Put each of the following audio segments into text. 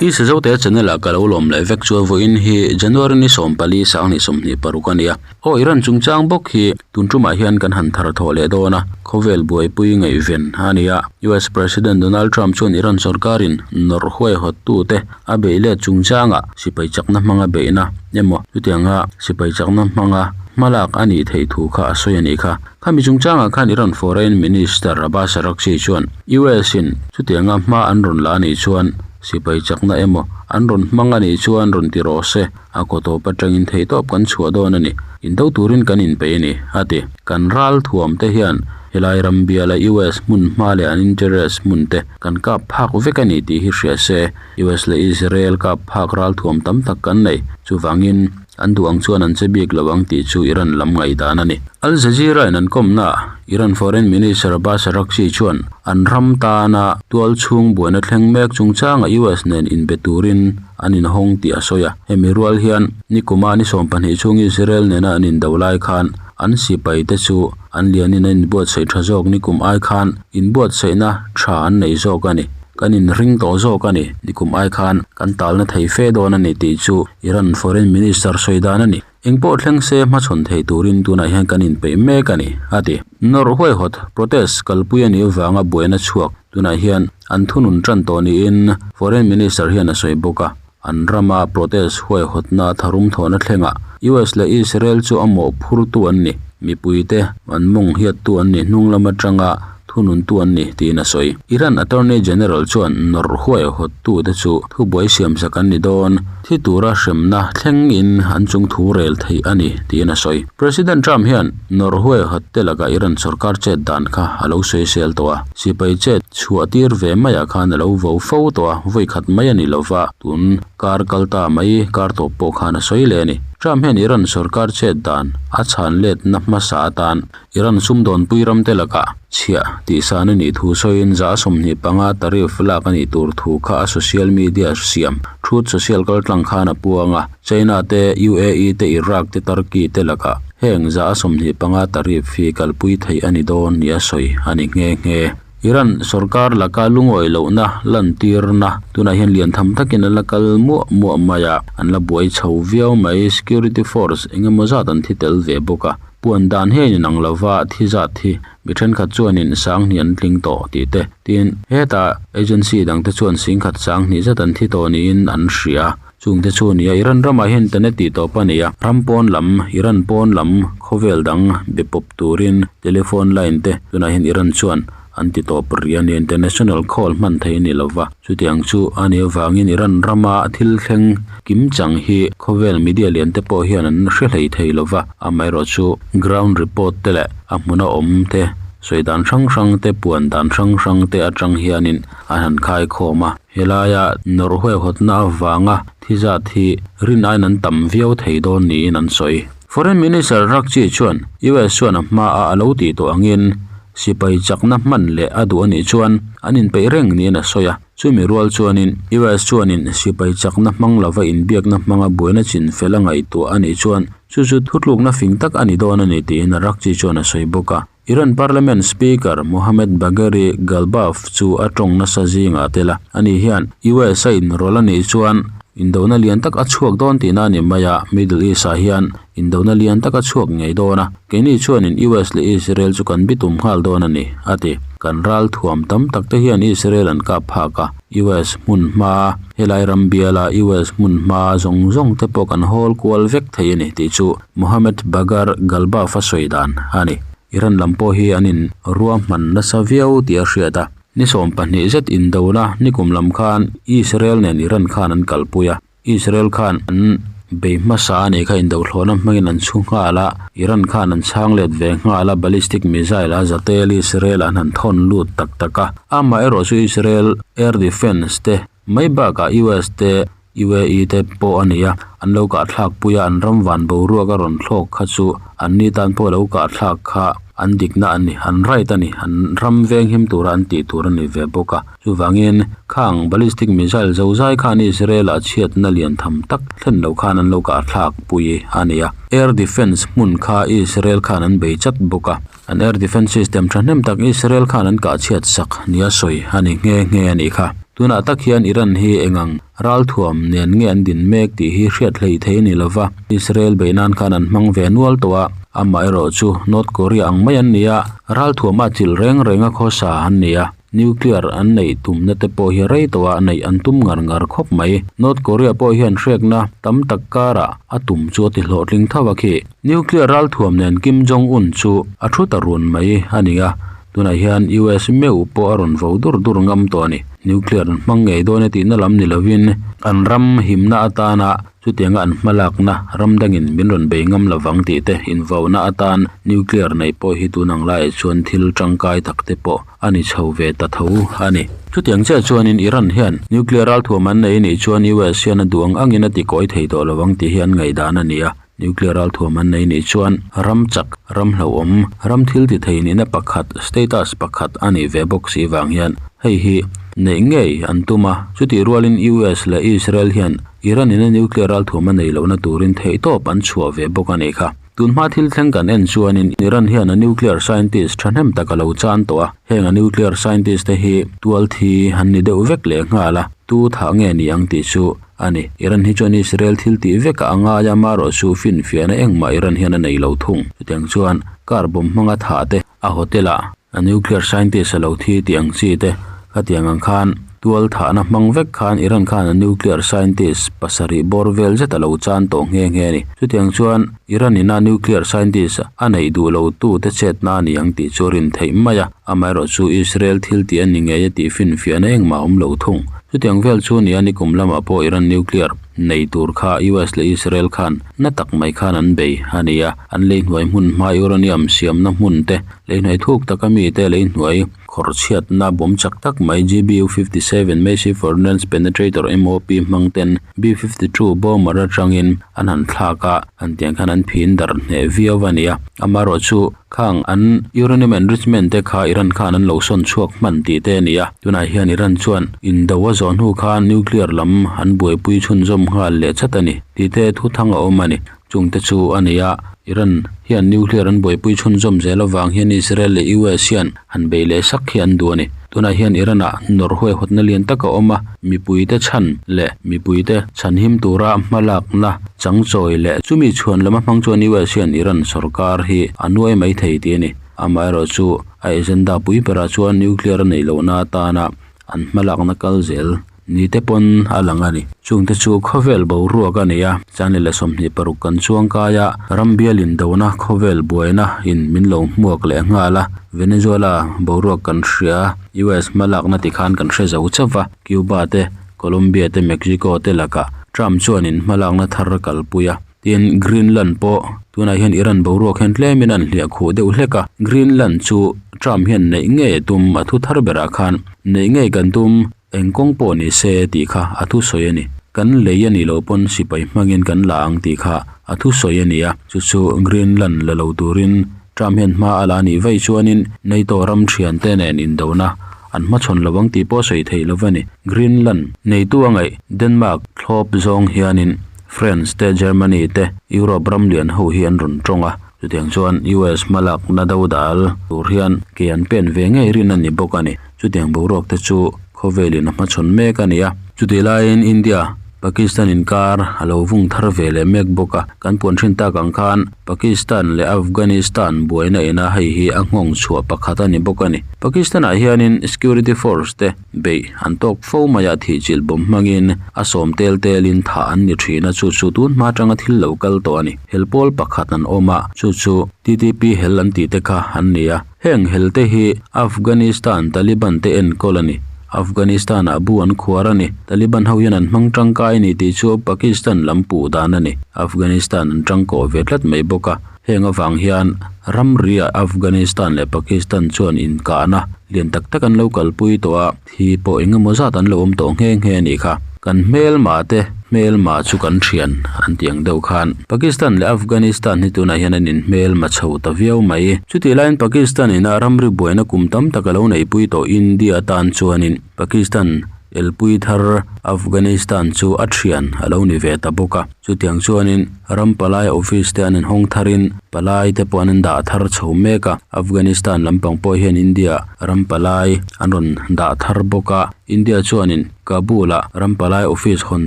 I Sizotea channel ah ka lo lawm leh vek chuan vawiin hi January ni 14 2026 a nia. Aw Iran chungchang bawk hi tun tumah hian kan han thar thawh leh dawn a, khawvel buaipui ngaihven a ni a. US President Donald Trump chuan Iran sorkarin nawrh huaihawttute a beih let chungchangah sipai chakna hmanga beihna emaw chutianga sipai chakna hmanga hmalak a nih theih thu kha a sawi a nih kha. Khami chungchangah khan Iran Foreign Minister Abbas Araghchi chuan US in chutianga hma an rawn la a nih chuan sipai chakna emaw an rawn hmang a nih chuan rawn ti rawh se, a kaw tawp atangin theihtawp kan chhuah dawn a ni, indo turin kan inpeih a ni, a ti. Kan ral thuam te hian helai ram biala US hmun hma leh an interest hmun te kan kap phak vek a ni tih hi hria se, US leh Israel kap phak ral thuam tam tak kan nei, chuvangin An duh ang chuan an che bik lo ang tih chu Iran lam ngaihdan a ni. Al Jazeera in an kawmnaah Iran Foreign Minister Abbas Araghchi chuan an ram tana tual chhung buaina thleng mek chungchanga US nen inbe turin an inhawng tih a sawi a. Hemi rual hian nikuma ni 12 chhung Israel nena an indo lai khan an sipai te chu an lianin an inbuatsaih tha zawk nikum ai khan inbuatsaihna tha an nei zawk a ni. Kan inring tawh zawk a ni. Nikum ai khan kan talna thei fe dawn a ni tih chu Iran Foreign Minister sawi dan a ni. Eng pawh thleng se hmachhawn thei turin tunah hian kan inpeih mek a ni, a ti. Nawrh huaihawt, protest, kalpui a nih avanga buaina chhuak tunah hian an thunun tan tawh niin Foreign Minister hian a sawi bawk a. An rama protest huaihawtna tharum thawhna thlengah US leh Israel chu a mawhphurtu an ni. Mipuite an mawng hiattu an ni hnung lam atanga thununtu an ni, tiin a sawi. Iran Attorney General chuan nawrh huaihawttute chu thubuai siamsak an ni dawn, thi tura hremna thlengin an chung thu rel theih a ni, tiin a sawi. President Trump hian nawrh huaihawtte lakah Iran sorkar chet dan kha a lo sawisel tawh a, sipai chet chhuah tir ve maiah khan a lo vo fo tawh a, vawi khat mai a ni lova, tun kar kal ta mai kar tawp pawh khan a sawi leh a ni. Trump hian Iran sorkar chet dan a chhan letna hmasa atan Iran sumdawnpui ramte lakah chhiah tih san a nih thu sawiin 25% tariff lak a nih tur thu kha a social media siam Truth Social kaltlang khan a puang a, China te, UAE te, Iraq te, Turkey te lakah heng 25% tariff hi kalpui theih a ni dawn nia sawi a ni nghe nghe. Iran sorkar laka lungawi lohna lantirna tunah hian lian tham takin an la kal muah muah mai a, an la buai chho viau mai. Security force eng emaw zat an thi tel ve bawk a. Puan dan hian inang lova thi zat hi mi thenkhat chuanin sanghnih an tling tawh tih te tin hetah agency dang te chuan singkhat sanghnih zat an thi tawh niin an hria. Chung te chu nia Iran ramah hian internet tih tawp a nei a, ram pawn lam Iran pawn lam khawvel dang be pawp turin telephone line te tunah hian Iran chuan an ti tawp rih a ni. International call hman theih a ni lo va, chutiang chu a nih avangin Iran rama thil thleng kim chang hi khawvel media lian te pawh hian an hre hlei thei lo va, amaherawhchu ground report te leh a hmuna awm te sawi dan hrang hrang te puan dan hrang hrang te atang hianin an han khai khawm a. Helaia nawrh huaihawtna avanga thi zat hi rin aiin an tam viau thei dawn niin an sawi. Foreign Minister Raghchi chuan US chuan a hmaah a lo tih tawh angin sipai chakna hman leh a duh a nih chuan an inpeih reng niin a sawi a. Chumi rual chuanin US chuanin sipai chakna hmang lova inbiakna hmanga buaina chin fel a ngaihtuah a nih chuan chu chu thutlukna fing tak a ni dawn a ni tiin Raghchi chuan a sawi bawk a. Iran Parliament Speaker Mohammad Bagheri Ghalibaf chu a tawng nasa zingah a tel a, ani hian US a inrawlh a nih chuan indona lian tak a chhuak dawn tihna a ni mai a, Middle East-ah hian indona lian tak a chhuak ngei dawn a, keini chuanin US leh Israel chu kan bitum nghal dawn a ni, a ti. Kan ral thuam tam tak te hian Israel an kap phak a, US hmun hma, helai ram biala US hmun hma zawng zawng te pawh kan hawl kual vek thei a ni tih chu Mohammad Bagher Ghalibaf a sawi dan a ni. Iran lam pawh hi an in ruahman nasa viau tih a hriat a. Ni 12 zet indona nikum lam khan Israel nen Iran khan an kalpui a. Israel khan an bei hmasa a nih kha indohlawhna hmangin an chhu nghal a. Iran khan an chhang let ve nghal a, ballistic missile a zatel Israel an han thawn lut tak tak a. Amaherawhchu Israel air defence te mai bakah US te UAE te pawh a ni a, an lo kahthlak pui a, an ram van boruak a rawn thlawk kha chu an ni tan pawh lo kahthlak kha an dikna a ni, an right a ni, an ram venghim tura an tih tur a ni ve bawk a. Chuvangin khang ballistic missile zozai khan Israel-ah chhiatna lian tham tak thlen loh khan an lo kahthlak pui a ni a. Air defence hmun kha Israel khan an bei chat bawk a, an air defence system thahnem tak Israel khan an kahchhiat sak nia sawi a ni nghe nghe a nih kha. Tunah tak hian Iran hi engang ralthuam nen nge an din mek tih hi hriat hleih theih a ni lova, Israel beih nan khan an hmang ve nual tawh a, amaherawh chu North Korea ang mai an ni a, ralthuam a chilh reng reng a khawsa an ni a. Nuclear an neih tumna te pawh hi rei tawh a neih an tum ngar ngar khawp mai. North Korea pawh hian hrekna tam tak karah a tum chu a ti hlawhtling tho a khi. Nuclear ralthuam nen Kim Jong Un chu a thu ta run mai a ni a, tunah hian US meuh pawh a rawn vo dur dur ngam tawh a ni. Nuclear an hmang ngei dawn e tihna lam ni lovin an ram himna atana Chutianga an hmalakna ram dangin min rawn bei ngam lovang tih te invauna atan nuclear neih pawh hi tun ang laiah chuan thil tangkai tak te pawh a ni chho ve ta tho a ni. Chutiang chiah chuanin Iran hian nuclear ralthuam an nei nih chuan US hian a duh ang angin a tikawi thei tawh lovang tih hi an ngaihdan a ni a. Nuclear ralthuam an nei nih chuan ram chak, ram hlauhawm, ram thil ti thei nihna pakhat, status pakhat a nih ve bawk si vang hian hei hi neih ngei an tum a. Chutih rualin US leh Israel hian Iran ina nuclear ralthuam a nei lohna turin theihtawp an chhuah ve bawk a nih kha. Tunhma thil thleng kan en chuanin Iran hian a nuclear scientist thahnem tak a lo chan tawh a, heng a nuclear scientist te hi tual thi an ni deuh vek leh nghal a, tu thah nge ni ang tih chu a ni. Iran hi chuan Israel thil tih vekah a ngai a, marawh chu finfiahna engmah Iran hian a nei lo thung. Chutiang chuan car bomb hmanga thah te, a hotel ah a nuclear scientist a lo thi tih ang chi te khatiang ang khan tual thahna hmang vek khan Iran khan a nuclear scientist pasarih bawr vel zet a lo chan tawh nghe nghe a ni. Chutiang chuan Iran ina nuclear scientist a neih duh lo tu te chetna a ni ang tih chu a rin theih mai a, amaherawh chu Israel thil tih a ni ngei a tih finfiahna engmah a awm lo thung. Chutiang vel chu nia nikum lamah pawh Iran nuclear nei tur kha US leh Israel khan na tak mai khan an bei a ni a. An leihnuai hmun hma uranium siamna hmun te, leihnuai thuk taka mite leihnuai khawr chhiatna bawm chak tak mai GBU 57 Massive Ordnance Penetrator MOP hmang ten B-52 bomber atangin an han thlak a, han tiang khan an phin darh hneh viau a ni a. Amaherawhchu khang an uranium enrichment te kha Iran khan an lo sawn chhuak hman tih te a ni a. Tunah hian Iran chuan indo a zawh hnu khan nuclear lam an buaipui chhunzawm nghal leh chat a ni tih te thuthang a awm a ni. Chungte chu a nei a, Iran hian nuclear an buaipui chhunzawm zel avang hian Israel leh US hian han bei leh sak hi an duh a ni. Tunah hian Iran-ah nawrh huaihawtna lian tak a awm a, mipuite chhan leh mipuite chhanhim tura hmalakna changchawi leh chumi chhuan lama hmang chuan US hian Iran sorkar hi a nuai mai thei tih a ni. Amaherawhchu a agenda pui berah chuan nuclear a neih lohna atana an hmalakna kal zel Ni te pawn a lang a ni. Chungte chu khawvel boruak a ni a, chani leh 26 kan chuang kai a, ram bial indona khawvel buaina in min lo hmuak leh nghal a, Venezuela boruak kan hria, US hmalakna ti khan kan hre zo chauh va, Cuba te, Colombia te, Mexico te lakah Trump chuan in hmalakna thar a kalpui a. Tin, Greenland pawh tunah hian Iran boruak hian tlemin an hliah khuh deuh hlek a, Greenland chu Trump hian neih ngei a tum a thu thar berah khan neih ngei kan tum eng kawng pawh ni se tih kha a thu sawi a ni. Kan lei a nih loh pawn sipai hmangin kan la ang tih kha a thu sawi a ni a, chu chu Greenland la lo turin Trump hian hma a la nih vaih chuanin NATO ram thiante nen indona an hmachhawn lo ang tih pawh sawi theih lo a ni. Greenland neitu a ngaih Denmark thlawp zawng hianin France te Germany te Europe ram lian ho hi an rawn tawng a, chutiang chuan US hmalakna do dal tur hian ke an pen ve ngei rin a ni bawk a ni. Chutiang boruak te chu khawvelin a hmachhawn mek a ni a. Chutih laiin India, Pakistan inkar a lo vung thar ve leh mek bawk a, kan puan thin tak ang khan Pakistan leh Afghanistan buaina ina hei hi a nghawng chhuah pakhat a ni bawk a ni. Pakistan ah hianin security force te beih an tawk fo mai a, thihchilh bawm hmangin a sawm tel telin thah an ni thin a, chu chu tun hma atanga thil lo kal tawh a ni. Hel pawl pakhat an awm a, chu chu TTP hel an tih te kha an ni a. Heng hel te hi Afghanistan Taliban te enkawl a ni. Afghanistan ah bu an khuar a ni. Taliban ho hian an hmang tangkai a ni tih chu Pakistan lam puh dan a ni. Afghanistan an tangkawh ve tlat mai bawk a. Heng avang hian ramri ah Afghanistan leh Pakistan chuan inkahna lian tak tak an lo kalpui tawh a. Thi pawh eng emaw zat an lo awm tawh nghe nghe a nih kha. Kan hmelma te hmelma chu kan thian an tih ang deuh khan. Pakistan leh Afghanistan hi tunah hian an inhmelma chho ta viau mai. Chutih laiin Pakistan ina ramri buaina kum tam tak a lo neihpui tawh India tan chuanin Pakistan. elpui thar Afghanistan chu a thian a lo ni ve ta bawk a chutiang chuanin ram palai office te an inhawng tharin palai te pawh an in dah thar chho mek a Afghanistan lampang pawh hian India ram palai an rawn dah thar bawk a India chuanin Kabul ah ram palai office hawn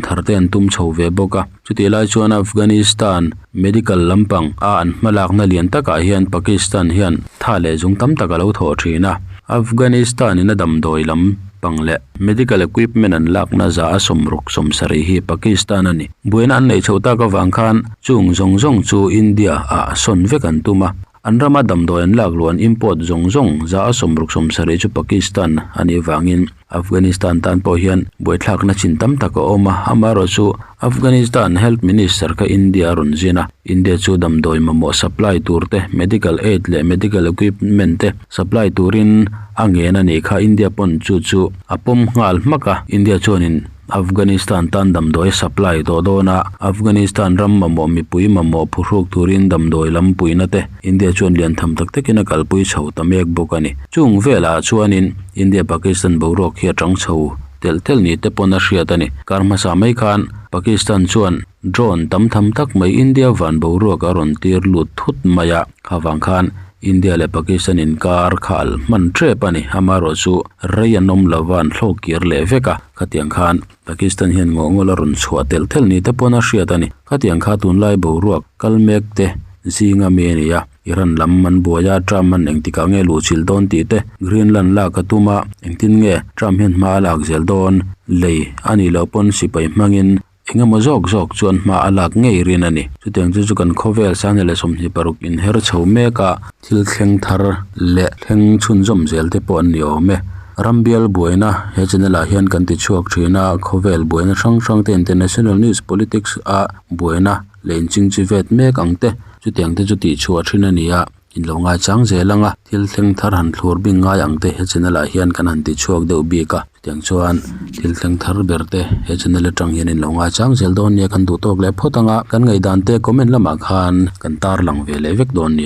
thar te an tum chho ve bawk a chutih lai chuan Afghanistan medical lampang a an hmalakna lian takah hian Pakistan hian tha leh zung tam tak alo thawh thin a Afghanistan in a damdawi lam pang leh medical equipment an lakna za a sawmruk sawmsarih hi Pakistan a ni. Buaina an neih chhoh tak avang khan chung zawng zawng chu India ah sawn vek an tum a, an rama damdawi an lak luh an import zawng zawng za a sawmruk sawmsarih chu Pakistan a nih vangin Afghanistan tan pawh hian buaithlakna chin tam tak a awm a, amaherawhchu Afghanistan Health Minister kha India a rawn zin a, India chu damdawi mamawh supply tur te, medical aid leh medical equipment te supply turin a ngen a nih kha India pawn chu chu a pawm nghal hmak a, India chuanin Afghanistan tan damdawi a supply tawh dawn a, Afghanistan ram mamawh mipui mamawh phuhruk turin damdawi lam puihna te India chuan lian tham tak takin a kalpui chho ta mek bawk a ni. Chung velah chuanin India Pakistan boruak hi a tang chho telh telh ni te pawn a hriat a ni. Kar hmasa mai khan Pakistan chuan drone tam tham tak mai India van boruak a rawn tir lut thut mai a, kha vang khan India leh Pakistan inkar kha al hman tep a ni. Amaherawh chu rei an awm lova an thlawk kir leh vek a, khatiang khan Pakistan hian ngawh ngawlh a rawn chhuah telh telh ni te pawn a hriat a ni. Khatiang kha tunlai boruak kal mek te zinga mi a ni a. Iran lam an buai a, Trump an engtikah nge luhchilh dawn tih te, Greenland lak a tum a, engtin nge Trump hian hma a lak zel dawn? Lei a nih loh pawn sipai hmangin eng emaw zawk zawk chuan hma a lak ngei rin a ni. Chutiang chu chu kan khawvel sanghnih leh 26 inher chho mek a, thil thleng thar leh thleng chhunzawm zel te pawh an ni awm e. Rambial buaina he channel ah hian kan ti chhuak thin a, khawvel buaina hrang hrang te international news politics a buaina leh inchingchi vet mek ang te chutiang te chu tih chhuah thin a ni a in lo ngaichang zel ang a thil thleng thar han thlur bing ngai ang te he channel ah hian kan han ti chhuak deuh bik a chutiang chuan thil thleng thar ber te he channel atang hian in lo ngaichang zel dawn nia kan duh tawk leh phawt ang a kan ngaihdan te comment lamah khan kan tarlang ve leh vek dawn nia.